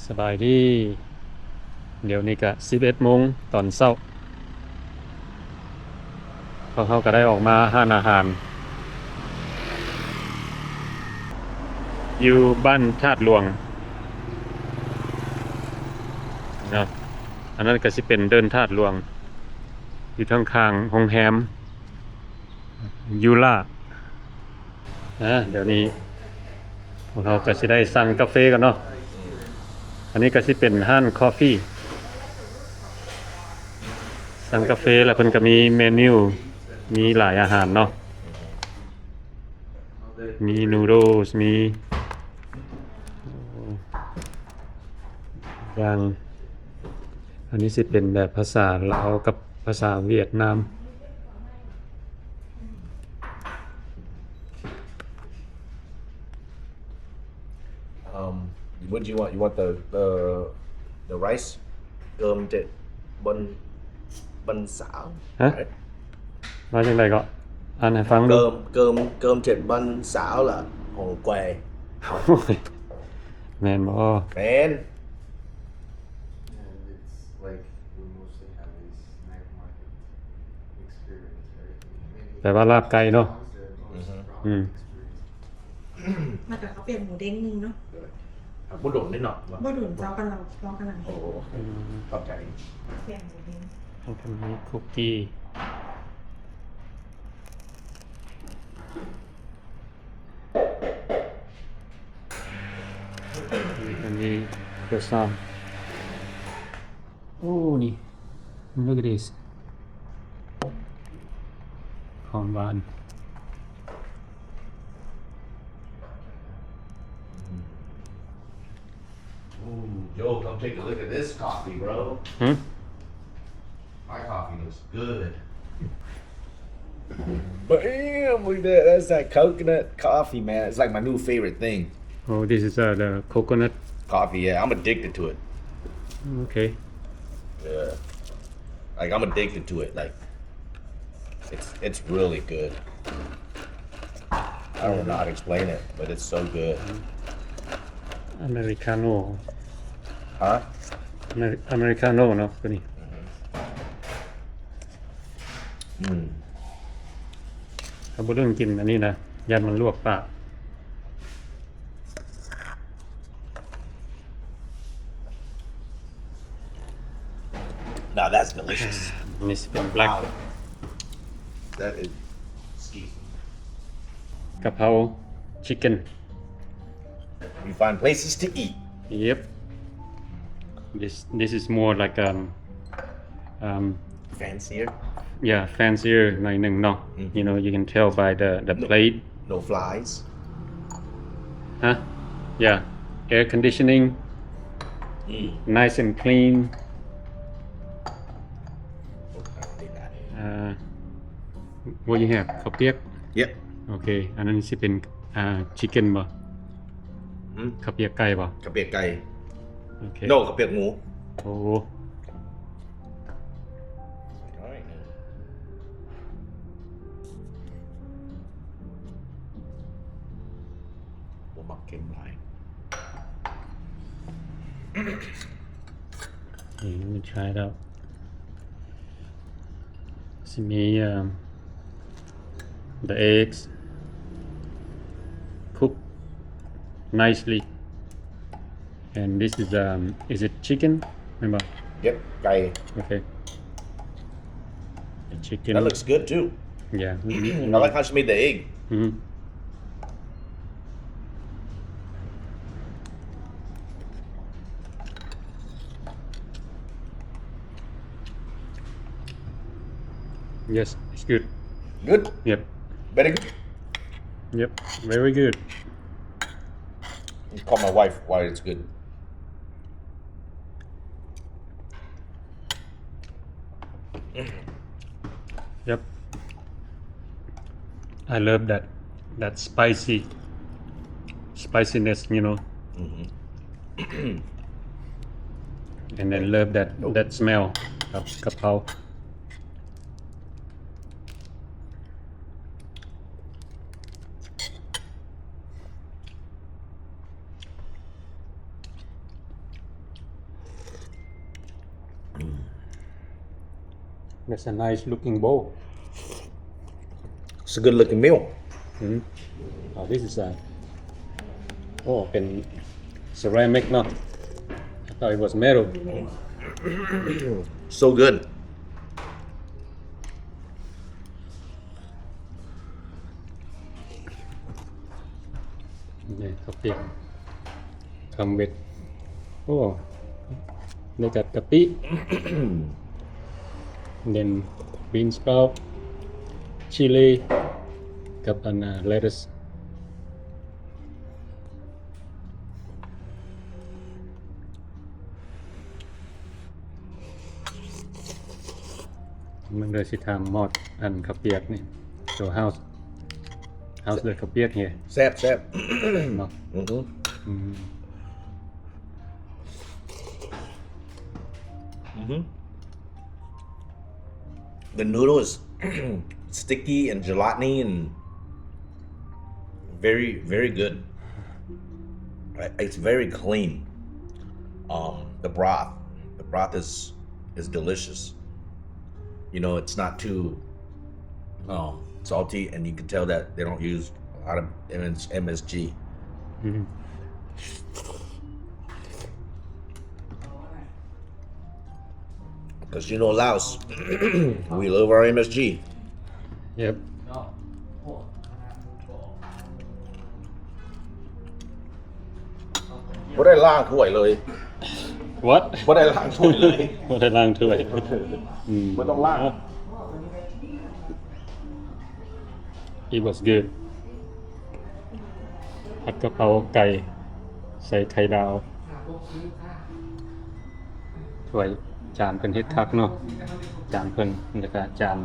ສະບາຍດີ ດຽວນີ້ກະສິບເອັດໂມງຕອນເຊົ້າ ພວກເຮົາກະໄດ້ອອກມາຮ້ານອາຫານ ຢູ່ບ້ານທາດຫຼວງເນາະ. ອັນນັ້ນກະຊິເປັນເດີ່ນທາດຫຼວງ ຢູ່ທາງຂ້າງໂຮງແຮມຢູລາ. ອາ ດຽວນີ້ພວກເຮົາກະຊິໄດ້ສັ່ງກາເຟກ່ອນເນາະ. ອັນນີ້ກະຊິເປັນຮ້ານຄອຟຟີ່ ສັ່ງກາເຟ ແລ້ວເພິ່ນກະມີເມນູ ມີຫຼາຍອາຫານເນາະ. ມີນູໂດສ ມີ ຢ່າງ ອັນນີ້ຊິເປັນແບບພາສາລາວກັບພາສາຫວຽດນາມ. Um, what do you want? You want the, the, the rice? Cơm trệt bánh, bánh xào. ຮະ? Right? ວ່າຈັ່ງໃດເກາະ? ອ່ານໃຫ້ຟັງດູ. Cơm, cơm, cơm trệt bánh xào là hủ quay. ໂອ້ຍ ແມ່ນບໍ່? ແມ່ນ. And it's like we mostly have these night market experience, right? ແປວ່າລາບໄກ່ເນາະ. ອືຮຶ. ອືມ. ແລ້ວກະເຂົ້າປຽກໝູເດ້ງໜຶ່ງເນາະ. ບໍ່ດົນເດ້ເນາະ. ບໍ່ດົນເຈົ້າກຳລັງ ເຈົ້າກຳລັງ. ໂອ້ ອືມ ຂອບໃຈ. ແກງໝູເດ້ງ ແລ້ວກະມີຄຸກກີ້ ແລ້ວກະມີຄຣວຊອງ. ໂອ້ ນີ້ look at this ຂອງຫວານ. Ooh, yo, come take a look at this coffee, bro. ຫື? My coffee looks good. Bam! Look at that. That's that coconut coffee, man. It's like my new favorite thing. Oh, this is, uh, the coconut coffee. Yeah, I'm addicted to it. Okay. Yeah. Like, I'm addicted to it. Like, it's, it's really good. I don't know how to explain it, but it's so good. ອາເມລິກາໂນ ຮະ? ອາເມລິກາໂນເນາະ ໂຕນີ້. ອືມ ເຮົາບໍ່ເລື່ອງກິນອັນນີ້ນະ ຢ້ານມັນລວກປາກ. Now that's delicious. ອັນນີ້ຊິເປັນ black. Wow. That is, excuse me. ກະເພົາ chicken. You find places to eat. Yep. This, this is more like, um, um, fancier? Yeah, fancier ໜ້ອຍໜຶ່ງເນາະ. ອືມ You know, you can tell by the, the plate. No flies. Huh? Yeah. Air conditioning. ອືມ Nice and clean. Uh, what you have? ເຂົ້າປຽກ? Yep. ໂອເຄ ອັນນັ້ນຊິເປັນ ອ່າ chicken ບໍ່? ຫື? ເຂົ້າປຽກໄກ່ບໍ່? ເຂົ້າປຽກໄກ່. ໂອເຄ No, ເຂົ້າປຽກໝູ. ໂອ້ ບໍ່ມັກເຄັມຫຼາຍ. Okay, let me try it out. ຊິມີ um, the eggs cook nicely. And this is, um, is it chicken? ແມ່ນບໍ່? Yep, ໄກ່. Okay. The chicken. That looks good too. Yeah. I like how she made the egg. ອື. Yes, it's good. Good? Yep. Very good? Yep, very good. Just call my wife why it's good. Yep. I love that, that spicy, spiciness, you know. ອືຮຶ. And then love that, that smell of ກະເພົາ. That's a nice looking bowl. It's a good looking meal. ອືມ Oh, this is a, oh, ເປັນ ceramic ເນາະ. I thought it was metal. So good. ນີ້ເຂົ້າປຽກ come with, ໂອ້ ໄດ້ກັບກະປິ then bean sprout, chili ກັບອັນນ່າ lettuce. ມັນເລີຍຊິຖາມມອດອັນເຂົ້າປຽກນີ້ so how's, how's the ເຂົ້າປຽກ here? ແຊບ ແຊບ ເນາະ ອື ອື ອື The noodle is sticky and gelatiny and very, very good. I- It's very clean. Um, the broth, the broth is is delicious. You know, it's not too um salty, and you can tell that they don't use a lot of M S- M S G. ອືມ 'Cause you know Laos, we love our M S G. Yep. ບໍ່ໄດ້ລ້າງຖ້ວຍເລີຍ. What? ບໍ່ໄດ້ລ້າງຖ້ວຍເລີຍ. ບໍ່ໄດ້ລ້າງຖ້ວຍ. ອືມ ບໍ່ຕ້ອງລ້າງ. It was good. ຜັດກະເພົາໄກ່ໃສ່ໄຂ່ດາວ. ຖ້ວຍຈານເພິ່ນເຮັດຄັກເນາະ ຈານເພິ່ນ ແລ້ວກະຈານ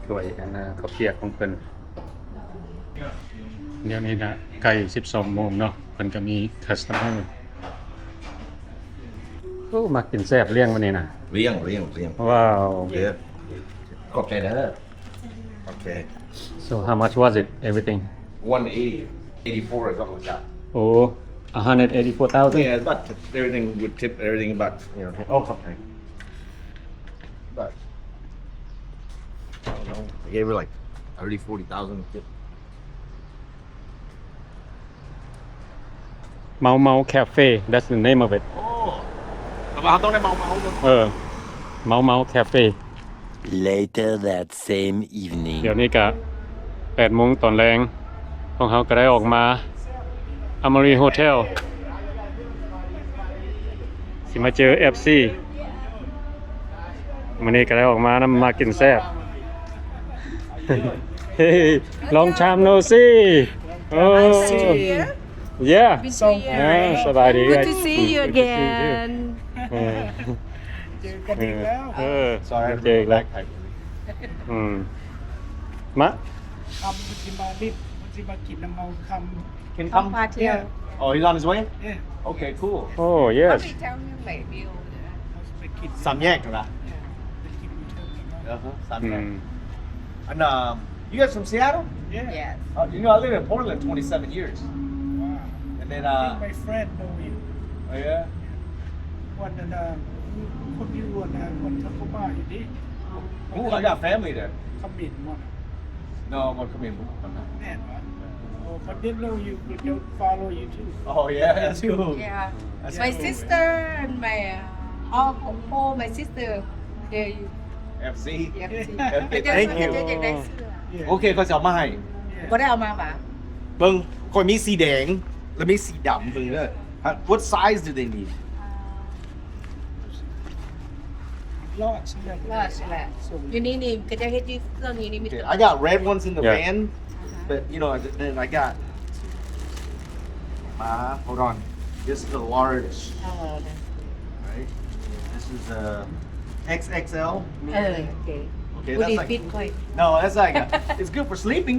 ຖ້ວຍອັນນ່າ ເຂົ້າປຽກຂອງເພິ່ນ. ດຽວນີ້ນະ ໃກ້ສິບສອງໂມງເນາະ ເພິ່ນກະມີ customer. ໂອ້ ມັກກິນແຊບລ້ຽງມື້ນີ້ນະ. ລ້ຽງ ລ້ຽງ ລ້ຽງ. ວ້າວ ເດີ ຂອບໃຈເດີ. Okay. So how much was it, everything? One eighty, eighty-four or something like that. ໂອ້ one hundred eighty-four thousand? Yeah, about t- everything with tip, everything about, you know. Oh, okay. But I don't know. I gave her like thirty, forty thousand tip. Mau Mau Cafe, that's the name of it. ອໍ ແຕ່ວ່າເຮົາຕ້ອງໄດ້ເມົາໆ ເອີ Mau Mau Cafe. Later that same evening. ດຽວນີ້ກະແປດໂມງຕອນແລງ ພວກເຮົາກະໄດ້ອອກມາ Amari Hotel ຊິມາເຈີເອັຟຊີ. ມື້ນີ້ກະໄດ້ອອກມານຳ ມາກິນແຊບ. Hey, long time no see. Oh. Yeah. ສະບາຍດີ. Good to see you again. ເຈີກັນອີກແລ້ວ. ເອີ ເຈີອີກແລ້ວ. ອືມ ມາ ຄ່ຳເພິ່ນຊິມາຫຼິ້ນ ເພິ່ນຊິມາກິນນຳເຮົາຄ່ຳ. ກິນຄ່ຳ Oh, he's on his way? Yeah. Okay, cool. Oh, yes. ສາມແຍກຫັ້ນລະ. ເອີ ສາມແຍກ. ອັນ um, you guys from Seattle? Yeah. Yes. Oh, you know, I lived in Portland twenty-seven years. Wow. And then, uh, I think my friend know you. Oh, yeah? ວັນນັ້ນ ຄົນຢູ່ອັນ ວັນທະກຸມາຢູ່ເດ້. Oh, I got family there. ຄຳເໝນບໍ່? No, ບໍ່ຄຳເໝນບໍ່. ແມ່ນບໍ່? Oh, but they know you, they follow you too. Oh, yeah, that's cool. Yeah. My sister and my, uh, all, all my sister, they FC. FC. Thank you. ໂອເຄ ຂ້ອຍຊິເອົາມາໃຫ້. ບໍ່ໄດ້ເອົາມາຫວາ? ເບິ່ງ ຂ້ອຍມີສີແດງ ແລະ ມີສີດຳ ເບິ່ງເດີ. What size do they need? Large ແຫຼະ. ຢູ່ນີ້ນີ້ ກະຈະເຮັດຢູ່ເຄື່ອງຢູ່ນີ້ມີ. Okay, I got red ones in the van, but, you know, then I got, uh, hold on. This is a large. Right? This is a XXL. ເອີ ໂອເຄ. Okay, that's like, no, that's like, it's good for sleeping.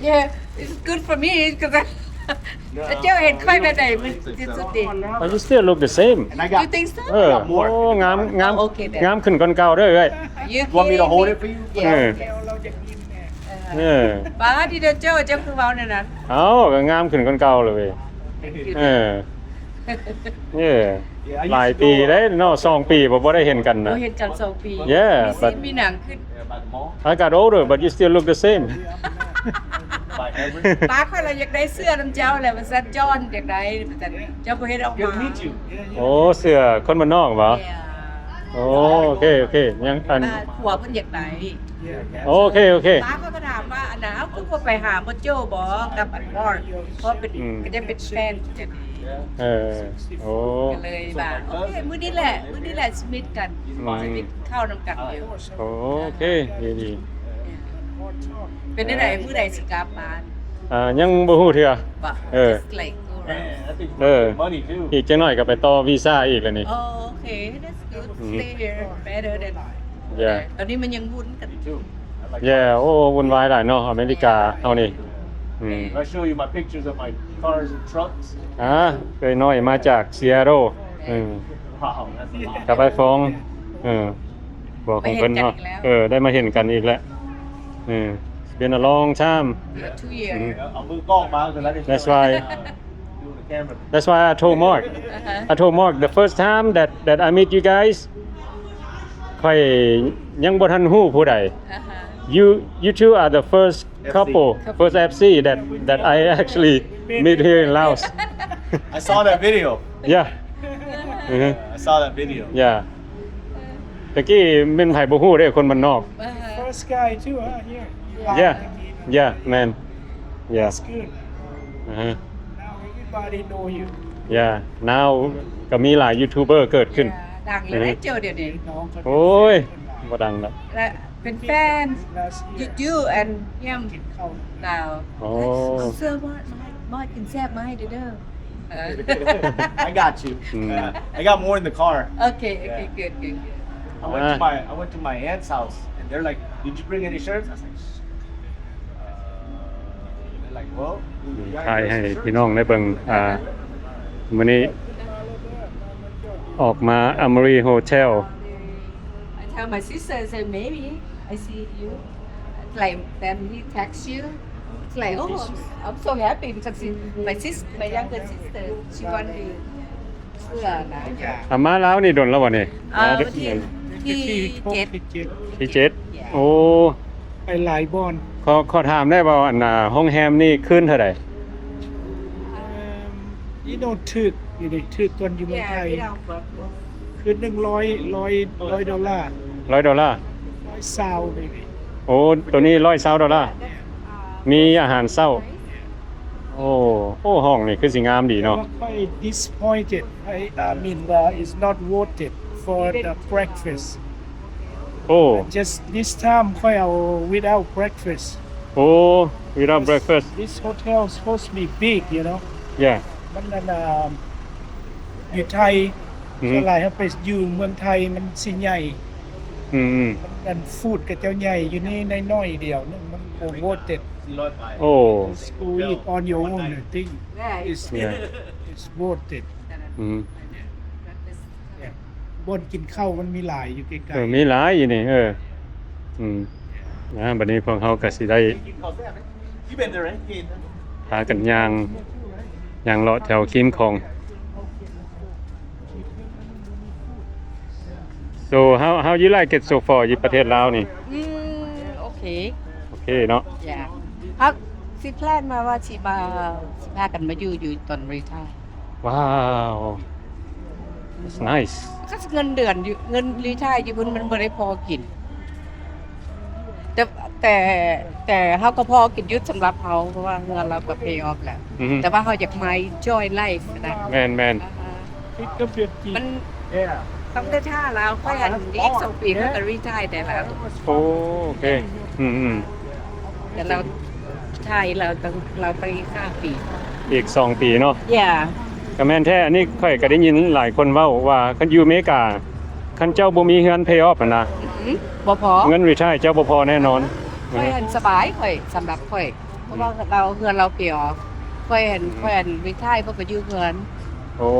Yeah, it's good for me 'cause I ເຈົ້າເຫັນຂ້ອຍແບບໃດ ມັນທີ່ສຸດດີ. But you still look the same. You think so? ເອີ ໂອ້ ງາມ ງາມ ງາມຂຶ້ນກ່ອນເກົ່າເດີເອື້ອຍ. You want me to hold it for you? Yeah. ເອີ ເອີ ປາດ ເຈົ້າ ເຈົ້າຄືເວົ້າແນວນັ້ນ. ເອົ້າ ກະງາມຂຶ້ນກ່ອນເກົ່າເລີຍເວີຍ. ເອີ Yeah. ຫຼາຍປີເດ້ເນາະ ສອງປີບໍ່ ບໍ່ໄດ້ເຫັນກັນນະ. ບໍ່ເຫັນກັນສອງປີ. Yeah, ມີຊີນ but ມີໜັງຂຶ້ນ. I got older, but you still look the same. ປ້າຂ້ອຍລະຢາກໄດ້ເສື້ອນຳເຈົ້າແຫຼະ ວ່າຊັ້ນ ຈອນ ຢາກໄດ້ ວ່າຊັ້ນ ເຈົ້າບໍ່ເຮັດອອກມາ. ໂອ້ ເສື້ອຄົນບ້ານນອກບໍ? Yeah. ໂອ້ ໂອເຄ ໂອເຄ ຍັງອັນ ອ່າ ຜົວເພິ່ນຢາກໄດ້. ໂອເຄ ໂອເຄ. ປ້າເຂົາກໍຖາມວ່າ ອັນນັ້ນ ເອົາ ຄືບໍ່ໄປຫາໝົດໂຈ້ບໍ ກັບອັນ Mark ເພາະເປັນ ອືມ ກໍຈະເປັນແຟນກັນ. ເອີ ໂອ້ ກໍເລີຍວ່າ ໂອເຄ ມື້ນີ້ແຫຼະ ມື້ນີ້ແຫຼະຊິມີດກັນ ອືມ ຊິມີດເຂົ້ານຳກັນຢູ່. ໂອເຄ ດີໆ. ເປັນຈັ່ງໃດ ມື້ໃດຊິກັບບ້ານ? ອ່າ ຍັງບໍ່ຮູ້ເທື່ອ. ບໍ່ ເອີ just like go around. ເອີ ອີກຈັກໜ້ອຍກໍໄປຕໍ່ວີຊາອີກແລ້ວນີ້. ໂອເຄ that's good. Stay here better than. Yeah. ຕອນນີ້ມັນຍັງວຸ່ນກັນ. Yeah. ໂອ້ ວຸ່ນວາຍຫຼາຍເນາະ ອາເມລິກາເຮົານີ້. ອືມ I'll show you my pictures of my cars and trucks. ອ່າ ເອື້ອຍນ້ອຍມາຈາກ Seattle. ເອີ Wow, that's a lot. ກັບອ້າຍຟອງ ເອີ ຜົວຂອງເພິ່ນເນາະ. ເອີ ໄດ້ມາເຫັນກັນອີກແລ້ວ. ເອີ It's been a long time. Two years. ເອົາມືກ້ອງມາຄືນັ້ນ. That's why. That's why I told Mark. I told Mark the first time that that I meet you guys, ຂ້ອຍຍັງບໍ່ທັນຮູ້ຜູ້ໃດ. You you two are the first couple, first FC that that I actually meet here in Laos. I saw that video. Yeah. I saw that video. Yeah. ຕະກີ້ແມ່ນໃຜບໍ່ຮູ້ເດ້ ຄົນບ້ານນອກ. First guy too, huh? Here. Yeah. Yeah, man. Yeah. That's good. Now everybody know you. Yeah. Now ກໍມີຫຼາຍຢູທູບເບີເກີດຂຶ້ນ. ດັງແລ້ວເຈົ້າດຽວນີ້. ໂອ້ຍ ບໍ່ດັງແລ້ວ. ແລະເປັນແຟນ you and him now. ໂອ້ ເສື້ອມາ ມາກິນແຊບມາໃຫ້ເດີ. I got you. ອືມ I got more in the car. Okay, okay, good, good, good. I went to my I went to my aunt's house and they're like, "Did you bring any shirts?" I was like, "They're like, well, ຖ່າຍໃຫ້ພີ່ນ້ອງໄດ້ເບິ່ງ. ອ່າ ມື້ນີ້ອອກມາ Amory Hotel. I tell my sister, I say, maybe I see you." Like, then he text you. It's like, oh, I'm so happy because he, my sis, my younger sister, she want to ເພື່ອນະ. ອາ ມາລາວນີ້ດົນແລ້ວບໍ່ນີ້? ເອີ ວັນທີ ທີເຈັດ ທີເຈັດ. ໂອ້ ໄປຫຼາຍບ່ອນ. ຂໍ ຂໍຖາມໄດ້ບໍ່ ອັນ ໂຮງແຮມນີ້ຄືນເທົ່າໃດ? ເອີ ຢູ່ໂດນຖືກ ຢູ່ນີ້ຖືກກ່ອນຢູ່ເມືອງໄທ. ຄືນໜຶ່ງຮ້ອຍ ຮ້ອຍ ຮ້ອຍໂດລາ. ຮ້ອຍໂດລາ. ຮ້ອຍຊາວນີ້. ໂອ້ ໂຕນີ້ຮ້ອຍຊາວໂດລາ. ມີອາຫານເຊົ້າ. ໂອ້ ໂອ້ ຫ້ອງນີ້ຄືຊິງາມດີເນາະ. ແຕ່ວ່າຂ້ອຍ disappointed. I, I mean, uh, it's not worth it for the breakfast. ໂອ້ Just this time ຂ້ອຍເອົາ without breakfast. ໂອ້ without breakfast. This hotel supposed to be big, you know. Yeah. ມັນອັນ ຢູ່ໄທ ສ່ວນຫຼາຍເຮົາໄປຢູ່ເມືອງໄທມັນຊິໃຫຍ່. ອືມໆ ອັນ food ຂະເຈົ້າໃຫຍ່ ຢູ່ນີ້ນ້ອຍໆດຽວໜຶ່ງ ມັນບໍ່ worth it. ໂອ້ Just go eat on your own, I think. It's, it's worth it. ອືມ Yeah. ບ່ອນກິນເຂົ້າມັນມີຫຼາຍຢູ່ໃກ້ໆ. ເອີ ມີຫຼາຍຢູ່ນີ້. ເອີ ອືມ ອ່າ ບັດນີ້ພວກເຮົາກໍຊິໄດ້ You been there, right? ພາກັນຍ່າງ ຍ່າງເລາະແຖວຄີມຂອງ. So how how you like it so far ຢູ່ປະເທດລາວນີ້? ອືມ ໂອເຄ ໂອເຄເນາະ. Yeah. ເຮົາຊິແພລນມາວ່າຊິມາ ຊິພາກັນມາຢູ່ ຢູ່ຕອນ retire. Wow, that's nice. ຄັນເງິນເດືອນຢູ່ ເງິນ retire ຢູ່ພຸ້ນມັນບໍ່ໄດ້ພໍກິນ. ແຕ່ ແຕ່ ແຕ່ເຮົາກໍພໍກິນຢູ່ສຳລັບເຮົາ ເພາະວ່າເຮືອນເຮົາກໍ pay off ແລ້ວ. ອືຮຶ ແຕ່ວ່າເຮົາຢາກມາ enjoy life ນະ. ແມ່ນໆ ອ່າຮະ ມັນຕ້ອງໄດ້ຖ້າລາວ ຂ້ອຍຫັ້ນອີກສອງປີຂ້ອຍກໍ retire ໄດ້ລາວ. ໂອ້ ໂອເຄ. ອືມໆ ແຕ່ລາວ retire ລາວຕ້ອງ ລາວໄປອີກຫ້າປີ ອີກສອງປີເນາະ. Yeah. ກໍແມ່ນແທ້. ອັນນີ້ຂ້ອຍກໍໄດ້ຍິນຫຼາຍຄົນເວົ້າວ່າ ຄັນຢູ່ອາເມລິກາ ຄັນເຈົ້າບໍ່ມີເຮືອນ pay off ຫັ້ນນະ ອືມ ບໍ່ພໍ ເງິນ retire ເຈົ້າບໍ່ພໍແນ່ນອນ. ຂ້ອຍຫັ້ນສະບາຍ ຂ້ອຍ ສຳລັບຂ້ອຍ ເພາະວ່າລາວ ເຮືອນລາວ pay off. ຂ້ອຍຫັ້ນ ອືມ ຂ້ອຍຫັ້ນ retire ຂ້ອຍກໍຢູ່ເຮືອນ. ໂອ້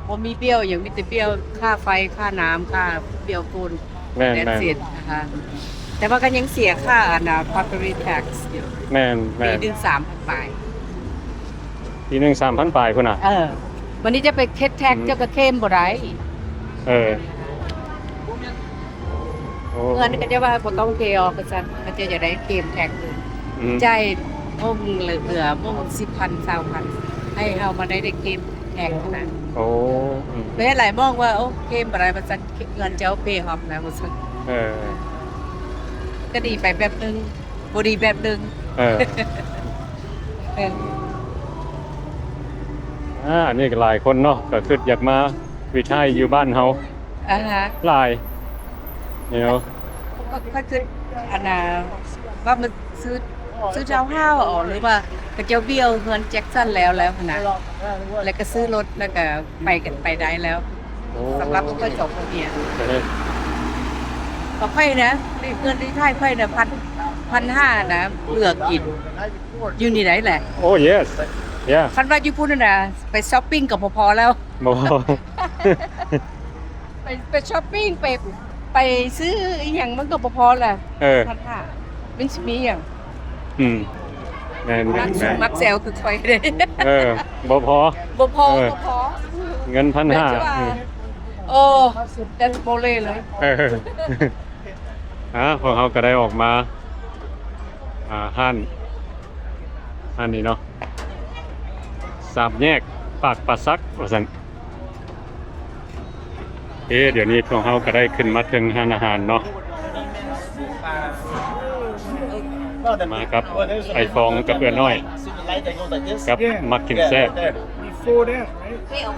ບໍ່ມີເບ້ຍຫຍັງ ມີແຕ່ເບ້ຍຄ່າໄຟ ຄ່ານ້ຳ ຄ່າເບ້ຍຝຸ່ນ. ແມ່ນໆ ແຕ່ວ່າກໍຍັງເສຍຄ່າອັນນ່າ property tax ຢູ່. ແມ່ນໆ ປີໜຶ່ງສາມພັນປາຍ. ປີໜຶ່ງສາມພັນປາຍພຸ້ນນະ. ເອີ ບັດນີ້ຈະໄປເຮັດແທັກ ອືມ ເຈົ້າກໍເຄລມບໍ່ໄດ້. ເອີ ໂອ້ ເງິນກໍຈະວ່າບໍ່ຕ້ອງເພອອກວ່າຊັ້ນ ເຂົາເຈົ້າຢາກໄດ້ເຄລມແທັກ ອືມ ຈ່າຍມື້ໜຶ່ງເຫຼືອມື້ສິບພັນ ຊາວພັນ ໃຫ້ເຮົາມາໄດ້ ໄດ້ເຄລມແທັກນະ. ໂອ້ ອືມ ໄປເຮັດຫຼາຍໝ່ອງວ່າ ໂອ້ ເຄລມບໍ່ໄດ້ວ່າຊັ້ນ ເງິນເຈົ້າເພອອກແລ້ວວ່າຊັ້ນ. ເອີ ກໍດີໄປແບບໜຶ່ງ ບໍ່ດີແບບໜຶ່ງ. ເອີ ເອີ ອ່າ ອັນນີ້ກໍຫຼາຍຄົນເນາະ ກໍຄິດຢາກມາຣີໄທຣຢູ່ບ້ານເຮົາ ອ່າຮະ ຫຼາຍ you know ກໍ ກໍ ກໍຄືອັນນ່າ ວ່າມັນຊື້ ຊື້ທາວນເຮົາສ໌ ຫຼືວ່າເຂົາເຈົ້າບິວເຮືອນແຈັກສັນແລ້ວ ແລ້ວຫັ້ນນະ ແລ້ວກໍຊື້ລົດ ແລ້ວກໍໄປກັນໄປໄດ້ແລ້ວ. ໂອ້ ສຳລັບຂ້ອຍສອງຜົວເມຍ ເອີ ກໍຂ້ອຍນະ ເຮືອນຣີໄທຣຂ້ອຍນະ ພັນ ພັນຫ້ານະ ເຫຼືອກິນຢູ່ນີ້ໄດ້ແຫຼະ. ໂອ້ yes yeah ຄັນວ່າຢູ່ພຸ້ນນະ ໄປຊັອບປິງກໍບໍ່ພໍແລ້ວ ບໍ່ພໍ ໄປ ໄປຊັອບປິງ ໄປ ໄປຊື້ອີ່ຫຍັງມັນກໍບໍ່ພໍແຫຼະ. ເອີ ພັນຫ້າມັນຊິມີຫຍັງ? ອືມ ແມ່ນໆໆ ມັກແຊວຄືຂ້ອຍເດ້. ເອີ ບໍ່ພໍ ບໍ່ພໍ ເອີ ບໍ່ພໍ ເງິນພັນຫ້າ ອືມ ໂອ້ ແດດໂມເລເລີຍ. ເອີ ອ່າ ພວກເຮົາກໍໄດ້ອອກມາ ອ່າ ຮ້ານ ຮ້ານນີ້ເນາະ ສາມແຍກປາກປາສັກວ່າຊັ້ນ. ເອ ດຽວນີ້ພວກເຮົາກໍໄດ້ຂຶ້ນມາເທິງຮ້ານອາຫານເນາະ ມາກັບອ້າຍຟອງກັບເອື້ອຍນ້ອຍ ກັບມັກກິນແຊບ.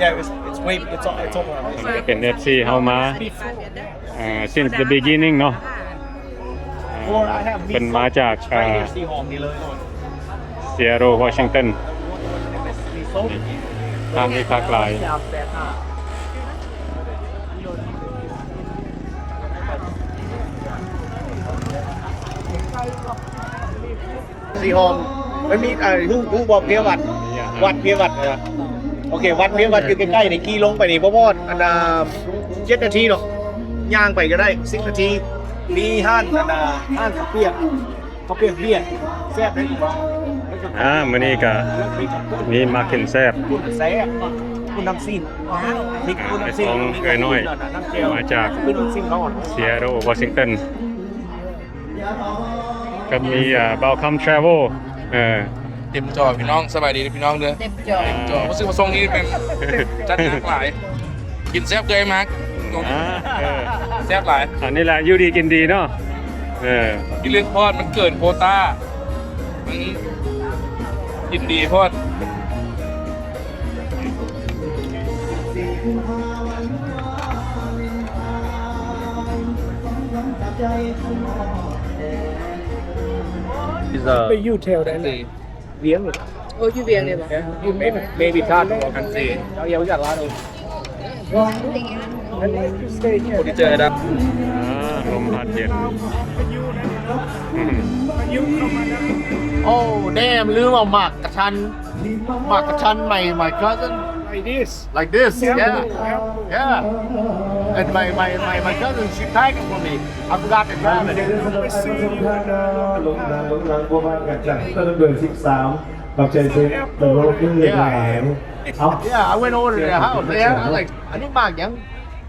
Yeah, it's, it's way, it's, it's over on this ເປັນເອັຟຊີເຮົາມາ ເອີ since the beginning ເນາະ ເອີ ເພິ່ນມາຈາກ ເອີ Seattle Washington. ຮ້ານນີ້ຄັກຫຼາຍ. ສີຫອມ ມັນມີ ເອີ ຮູ້ ຮູ້ບໍ່ ເພຍວັດ ວັດເພຍວັດ? ເອີ ໂອເຄ ວັດເພຍວັດຢູ່ໃກ້ໆນີ້ ຂີ່ລົງໄປນີ້ບໍ່ຮອດອັນນາ ເຈັດນາທີເນາະ ຍ່າງໄປກໍໄດ້ສິບນາທີ. ມີຮ້ານອັນນາ ຮ້ານເຂົ້າປຽກ ເຂົ້າປຽກວຽດ ແຊບເດ້. ອ່າ ມື້ນີ້ກໍມີມັກກິນແຊບ ແຊບ ກຸ້ນນ້ຳຊີ້ນ ມີກຸ້ນນ້ຳຊີ້ນ ເອື້ອຍນ້ອຍ ມາຈາກ Seattle Washington. ກໍມີ ອ່າ Welcome Travel ເອີ ເຕັມຈໍພີ່ນ້ອງ. ສະບາຍດີພີ່ນ້ອງເດີ ເຕັມຈໍ ເຕັມຈໍ. ຮູ້ສຶກວ່າຊ່ວງນີ້ແມ່ນຈັດໜັກຫຼາຍ ກິນແຊບເກີນມາກ ອ່າ ເອີ ແຊບຫຼາຍ. ອັນນີ້ແຫຼະຢູ່ດີກິນດີເນາະ. ເອີ ກິນເລື່ອງພອດມັນເກີນໂຄຕ້າ ມັນກິນດີໂພດ. ໄປຢູ່ແຖວໃດລະ? ວຽງ. ໂອ້ ຢູ່ວຽງເລີຍບໍ່? ຢູ່ maybe, maybe ທ່າດອອກກັນເຊ. ເຈົ້າເອີຍ ຮູ້ຈັກລາວເດີ. ຄົນທີ່ເຈີໄດ້ ອ່າ ລົມພັດເຢັນ. ອືມ ໂອ້ ແດ່ ລືມເອົາໝາກກະທັນ. ໝາກກະທັນ my, my cousin. Like this? Like this, yeah. Yeah. And my, my, my, my cousin, she packed it for me. I forgot to grab it. ລົງຫຼັງ ລົງຫຼັງ ບໍ່ວ່າກັນ. ຈາກຖະໜົນເບີສິບສາມ ປັບໃຈເຊັກ ເປັນໂລກເປັນເລື່ອງແຫຼງ. ເອົ້າ Yeah, I went over to their house. They had, I like, ອັນນີ້ໝາກຫຍັງ?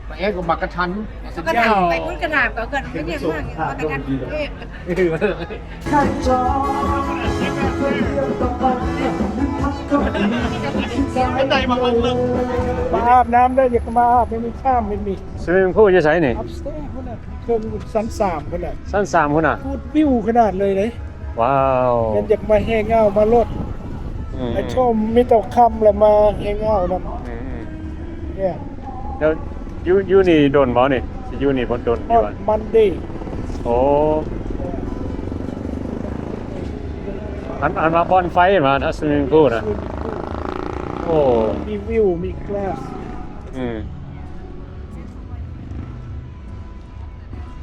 ມາແອກກັບໝາກກະທັນ. ໝາກກະທັນ ໄປພຸ້ນກະຖາມເຂົາກ່ອນ ເປັນຫຍັງໝາກຫຍັງ ໝາກກະທັນ. ມາອາບນ້ຳໄດ້ ຢາກມາອາບ ມີນ້ຳ ມີ swimming pool ຢູ່ໃສນີ້? Upstairs ພຸ້ນນະ ເທິງຊັ້ນສາມພຸ້ນນະ. ຊັ້ນສາມພຸ້ນນະ ກູດວິວຂະໜາດເລີຍເດ້. ວ້າວ ແມ່ນຢາກມາແຮງເອົາ ມາໂລດ ອືມ ໄປຊົມ ມີແຕ່ຄ່ຳແລ້ວມາແຮງເອົານຳ. ອືມ ເອີ ແລ້ວຢູ່ ຢູ່ນີ້ດົນບໍ່ນີ້? ຊິຢູ່ນີ້ບໍ່ດົນ ຮອດ Monday. ໂອ້ ອັນ ອັນວ່າບ່ອນໄຟຫັ້ນວ່າ swimming pool ນະ. Swimming pool ໂອ້ ມີວິວ ມີ glass. ອືມ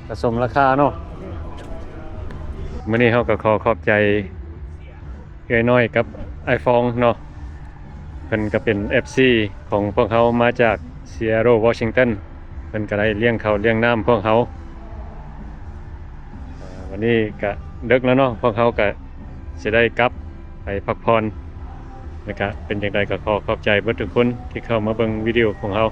ກະສົມລາຄາເນາະ. ມື້ນີ້ເຮົາກໍຂໍຂອບໃຈເອື້ອຍນ້ອຍກັບອ້າຍຟອງເນາະ ເພິ່ນກໍເປັນເອັຟຊີຂອງພວກເຮົາ ມາຈາກ Seattle Washington. ເພິ່ນກໍໄດ້ລ້ຽງເຂົ້າລ້ຽງນ້ຳພວກເຮົາ. ອ່າ ວັນນີ້ກະເດິກແລ້ວເນາະ ພວກເຮົາກະຊິໄດ້ກັບໄປພັກຜ່ອນ. ແລ້ວກະເປັນຈັ່ງໃດກໍຂໍຂອບໃຈເບິດທຸກຄົນທີ່ເຂົ້າມາເບິ່ງວິດີໂອຂອງເຮົາ.